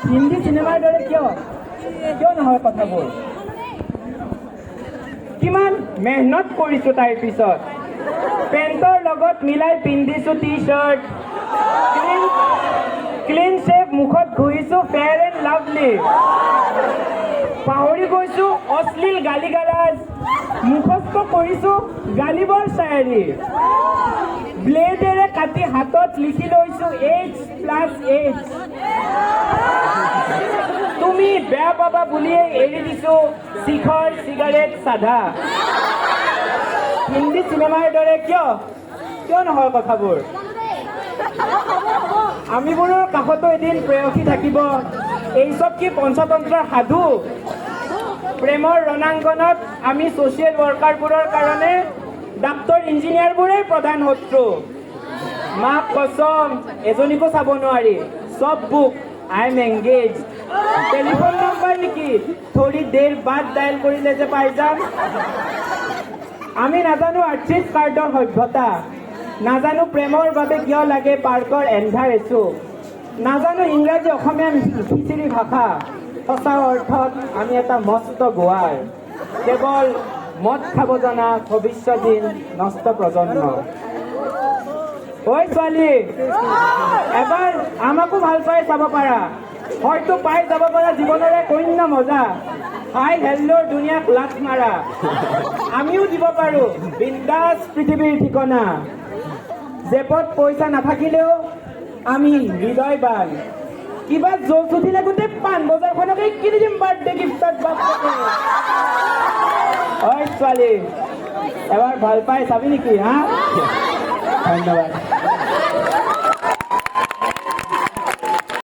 হিন্দী চিনেমাৰ দৰে কিয় কিয় নহয় কথাবোৰ? কিমান মেহনত কৰিছোঁ তাইৰ পিছত। পেণ্টৰ লগত মিলাই পিন্ধিছোঁ T shirt, clean clean shave, মুখত ঘঁহিছোঁ ফেয়াৰ এণ্ড লাভলি। পাহৰি গৈছোঁ অশ্লীল গালি গালাজ, মুখস্থ কৰিছোঁ গালিবৰ চায়েৰী। ব্লেডেৰে কাটি হাতত লিখি লৈছোঁ এইচ প্লাছ এইচ। তুমি বেয়া পাবা বুলিয়েই এৰি দিছোঁ শিখৰ, চিগাৰেট, চাধা। হিন্দী চিনেমাৰ দৰে কিয় কিয় নহয় কথাবোৰ? আমিবোৰৰ কাষতো এদিন প্ৰেয়সী থাকিব। এই চব কি পঞ্চতন্ত্ৰৰ সাধু? প্ৰেমৰ ৰণাংগনত আমি ছ'চিয়েল ৱৰ্কাৰবোৰৰ কাৰণে ডাক্তৰ, ইঞ্জিনিয়াৰবোৰেই প্ৰধান শত্ৰু। মা কচম, এজনীকো চাব নোৱাৰি, চব book. I am engaged. Telephone number নেকি? थोड़ी देर बाद ডায়েল কৰিলে যে পাই যাম। আমি নাজানো আৰ্থিক কাৰ্ডৰ সভ্যতা, নাজানো প্ৰেমৰ বাবে কিয় লাগে পাৰ্কৰ এন্ধাৰ এচুক, নাজানো ইংৰাজী অসমীয়া খিচিৰি ভাষা। সঁচা অৰ্থত আমি এটা মস্ত গোৱাৰ, কেৱল মদ খাব জনা ভৱিষ্যতহীন নষ্ট প্ৰজন্ম। ঐ ছোৱালী, এবাৰ আমাকো ভাল পাই চাব পাৰা, হয়তো পাই যাব পাৰা জীৱনৰ এক অন্য মজা। হাই হেল্লোৰ দুনিয়াক লাত মাৰা, আমিও দিব পাৰো বিন্দাস পৃথিৱীৰ ঠিকনা। জেপত পইচা নাথাকিলেও আমি হৃদয়বান। কিবা জোচ উঠিলে গোটেই পাণ বজাৰখনকে কিনি দিম বাৰ্থডে গিফ্টত বাপেকে। ঐ ছোৱালী, এবাৰ ভাল পাই চাবি নেকি? হা, ধন্যবাদ।